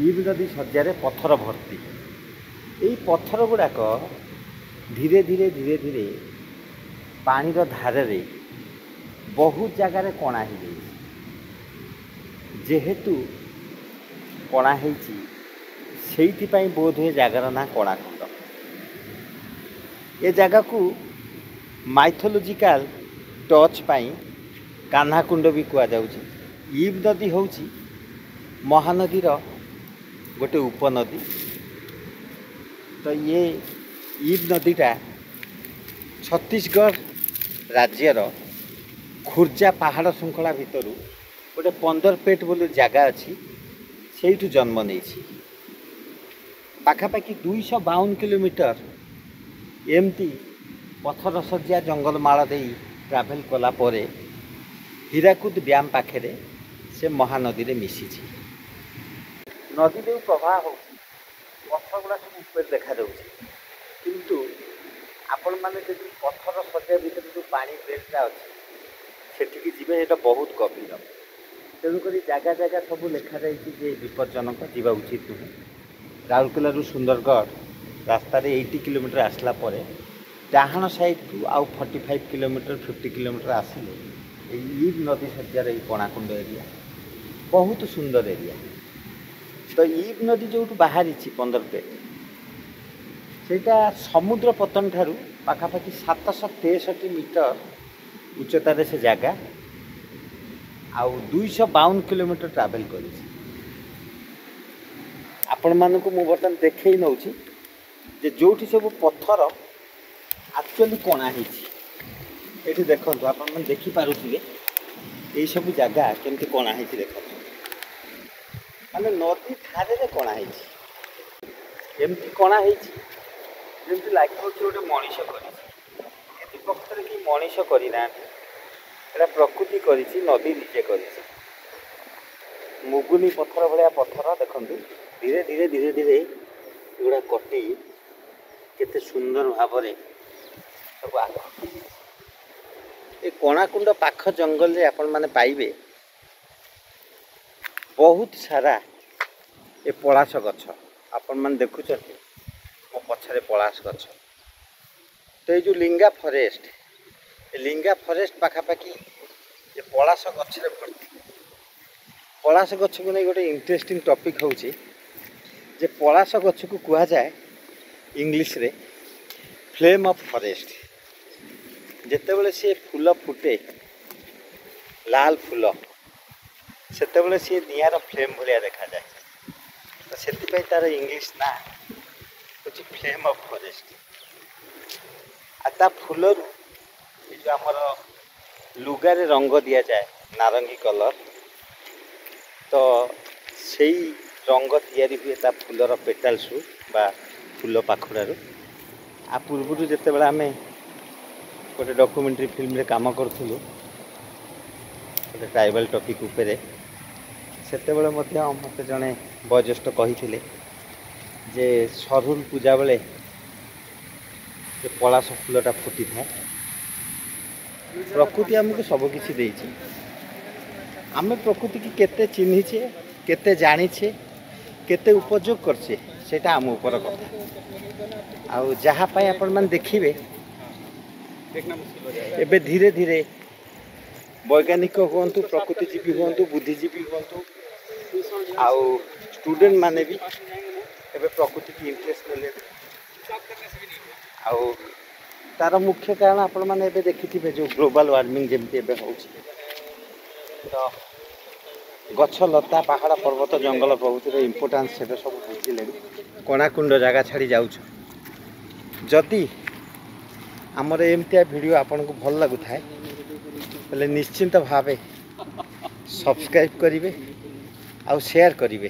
ଇବ୍ ନଦୀ ଶଯ୍ୟାରେ ପଥର ଭର୍ତ୍ତି। ଏଇ ପଥର ଗୁଡ଼ାକ ଧୀରେ ଧୀରେ ଧୀରେ ଧୀରେ ପାଣିର ଧାରରେ ବହୁତ ଜାଗାରେ କଣା ହେଇଯାଇଛି। ଯେହେତୁ କଣା ହେଇଛି, ସେଇଥିପାଇଁ ବୋଧହୁଏ ଜାଗାର ନାଁ କଣାକୁଣ୍ଡ। ଏ ଜାଗାକୁ ମାଇଥୋଲୋଜିକାଲ ଟଚ୍ ପାଇଁ କାହ୍ନାକୁଣ୍ଡ ବି କୁହାଯାଉଛି। ଇବ୍ ନଦୀ ହେଉଛି ମହାନଦୀର ଗୋଟେ ଉପନଦୀ। ତ ଇଏ ଇବ୍ ନଦୀଟା ଛତିଶଗଡ଼ ରାଜ୍ୟର ଖୁର୍ଜା ପାହାଡ଼ ଶୃଙ୍ଖଳା ଭିତରୁ ଗୋଟେ ପନ୍ଦରପେଟ ବୋଲି ଜାଗା ଅଛି, ସେଇଠୁ ଜନ୍ମ ନେଇଛି। ପାଖାପାଖି 252 କିଲୋମିଟର ଏମିତି ପଥର ଶଯ୍ୟା ଜଙ୍ଗଲ ମାଳ ଦେଇ ଟ୍ରାଭେଲ୍ କଲା ପରେ ହୀରାକୁଦ ଡ୍ୟାମ୍ ପାଖରେ ସେ ମହାନଦୀରେ ମିଶିଛି। ନଦୀ ଯେଉଁ ପ୍ରବାହ ହେଉଛି, ପଥର ଗୁଡ଼ା ସବୁ ଉପରେ ଦେଖାଯାଉଛି, କିନ୍ତୁ ଆପଣମାନେ ଯଦି ପଥର ଶଯ୍ୟା ଭିତରେ ଯେଉଁ ପାଣି ବେଲ୍ଟଟା ଅଛି ସେଠିକି ଯିବେ, ସେଇଟା ବହୁତ ଗଭୀର। ତେଣୁକରି ଜାଗା ଜାଗା ସବୁ ଲେଖାଯାଇଛି ଯେ ବିପଜ୍ଜନକ, ଯିବା ଉଚିତ ନୁହେଁ। ରାଉରକେଲାରୁ ସୁନ୍ଦରଗଡ଼ ରାସ୍ତାରେ 80 କିଲୋମିଟର ଆସିଲା ପରେ ଡାହାଣ ସାଇଡ଼କୁ ଆଉ 45 କିଲୋମିଟର, 50 କିଲୋମିଟର ଆସିଲେ ଏଇ ଇବ୍ ନଦୀ ଶଯ୍ୟାର ଏଇ କଣାକୁଣ୍ଡ ଏରିଆ ବହୁତ ସୁନ୍ଦର ଏରିଆ। ତ ଇବ୍ ନଦୀ ଯେଉଁଠୁ ବାହାରିଛି ପନ୍ଦରପେଟ, ସେଇଟା ସମୁଦ୍ର ପତ୍ତନ ଠାରୁ ପାଖାପାଖି 763 ମିଟର ଉଚ୍ଚତାରେ ସେ ଜାଗା, ଆଉ 252 କିଲୋମିଟର ଟ୍ରାଭେଲ୍ କରିଛି। ଆପଣମାନଙ୍କୁ ମୁଁ ବର୍ତ୍ତମାନ ଦେଖେଇ ନେଉଛି ଯେ ଯେଉଁଠି ସବୁ ପଥର ଆକ୍ଚୁଆଲି କଣା ହେଇଛି। ଏଠି ଦେଖନ୍ତୁ, ଆପଣମାନେ ଦେଖିପାରୁଥିବେ ଏଇସବୁ ଜାଗା କେମିତି କଣା ହେଇଛି। ଦେଖନ୍ତୁ, ମାନେ ନଦୀ ଧାରରେ କଣା ହେଇଛି। ଏମିତି କଣା ହେଇଛି ଯେମିତି ଲାଗିବ କି ଗୋଟେ ମଣିଷ କରିଛି, କିନ୍ତୁ ପ୍ରକୃତରେ କି ମଣିଷ କରିନାହାନ୍ତି, ଏଇଟା ପ୍ରକୃତି କରିଛି, ନଦୀ ନିଜେ କରିଛି। ମୁଗୁନି ପଥର ଭଳିଆ ପଥର ଦେଖନ୍ତୁ, ଧୀରେ ଧୀରେ ଧୀରେ ଧୀରେ ଏଗୁଡ଼ା କଟି କେତେ ସୁନ୍ଦର ଭାବରେ ସବୁ ଆକୃତି ହେଇଛି। ଏ କଣାକୁଣ୍ଡ ପାଖ ଜଙ୍ଗଲରେ ଆପଣମାନେ ପାଇବେ ବହୁତ ସାରା ଏ ପଳାଶ ଗଛ। ଆପଣମାନେ ଦେଖୁଛନ୍ତି ମୋ ପଛରେ ପଳାଶ ଗଛ। ତ ଏଇ ଯେଉଁ ଲିଙ୍ଗା ଫରେଷ୍ଟ, ଏ ଲିଙ୍ଗା ଫରେଷ୍ଟ ପାଖାପାଖି ଏ ପଳାଶ ଗଛରେ ଭର୍ତ୍ତି। ପଳାଶ ଗଛକୁ ନେଇ ଗୋଟେ ଇଣ୍ଟରେଷ୍ଟିଂ ଟପିକ୍ ହେଉଛି ଯେ ପଳାଶ ଗଛକୁ କୁହାଯାଏ ଇଂଲିଶରେ ଫ୍ଲେମ୍ ଅଫ୍ ଫରେଷ୍ଟ। ଯେତେବେଳେ ସିଏ ଫୁଲ ଫୁଟେ, ଲାଲ ଫୁଲ, ସେତେବେଳେ ସିଏ ନିଆଁର ଫ୍ଲେମ୍ ଭଳିଆ ଦେଖାଯାଏ। ତ ସେଥିପାଇଁ ତା'ର ଇଂଲିଶ ନାଁ ହେଉଛି ଫ୍ଲେମ୍ ଅଫ୍ ଫରେଷ୍ଟ। ଆଉ ତା ଫୁଲରୁ ଏ ଯେଉଁ ଆମର ଲୁଗାରେ ରଙ୍ଗ ଦିଆଯାଏ ନାରଙ୍ଗୀ କଲର୍, ତ ସେଇ ରଙ୍ଗ ତିଆରି ହୁଏ ତା ଫୁଲର ପେଟାଲ୍ସରୁ ବା ଫୁଲ ପାଖୁଡ଼ାରୁ। ଆ ପୂର୍ବରୁ ଯେତେବେଳେ ଆମେ ଗୋଟେ ଡକୁମେଣ୍ଟାରୀ ଫିଲ୍ମରେ କାମ କରୁଥିଲୁ ଗୋଟେ ଟ୍ରାଇବାଲ୍ ଟପିକ୍ ଉପରେ, ସେତେବେଳେ ମଧ୍ୟ ମୋତେ ଜଣେ ବୟୋଜ୍ୟେଷ୍ଠ କହିଥିଲେ ଯେ ସରହୁଲ ପୂଜା ବେଳେ ଏ ପଳାଶ ଫୁଲଟା ଫୁଟିଥାଏ। ପ୍ରକୃତି ଆମକୁ ସବୁକିଛି ଦେଇଛି। ଆମେ ପ୍ରକୃତିକି କେତେ ଚିହ୍ନିଛେ, କେତେ ଜାଣିଛେ, କେତେ ଉପଯୋଗ କରିଛେ, ସେଇଟା ଆମ ଉପର କଥା। ଆଉ ଯାହା ପାଇଁ ଆପଣମାନେ ଦେଖିବେ ଏବେ ଧୀରେ ଧୀରେ ବୈଜ୍ଞାନିକ ହୁଅନ୍ତୁ, ପ୍ରକୃତିଜୀବୀ ହୁଅନ୍ତୁ, ବୁଦ୍ଧିଜୀବୀ ହୁଅନ୍ତୁ, ଆଉ ଷ୍ଟୁଡେଣ୍ଟ ମାନେ ବି ଏବେ ପ୍ରକୃତିକି ଇଣ୍ଟରେଷ୍ଟ ନେଲେଣି। ଆଉ ତାର ମୁଖ୍ୟ କାରଣ ଆପଣମାନେ ଏବେ ଦେଖିଥିବେ ଯେଉଁ ଗ୍ଲୋବାଲ୍ ୱାର୍ମିଂ ଯେମିତି ଏବେ ହେଉଛି, ତ ଗଛ ଲତା ପାହାଡ଼ ପର୍ବତ ଜଙ୍ଗଲ ପ୍ରଭୃତିର ଇମ୍ପୋର୍ଟାନ୍ସ ଏବେ ସବୁ ବୁଝିଲେଣି। କଣାକୁଣ୍ଡ ଜାଗା ଛାଡ଼ି ଯାଉଛୁ। ଯଦି ଆମର ଏମିତିଆ ଭିଡ଼ିଓ ଆପଣଙ୍କୁ ଭଲ ଲାଗୁଥାଏ, ତାହେଲେ ନିଶ୍ଚିନ୍ତ ଭାବେ ସବସ୍କ୍ରାଇବ୍ କରିବେ ଆଉ ସେୟାର କରିବେ।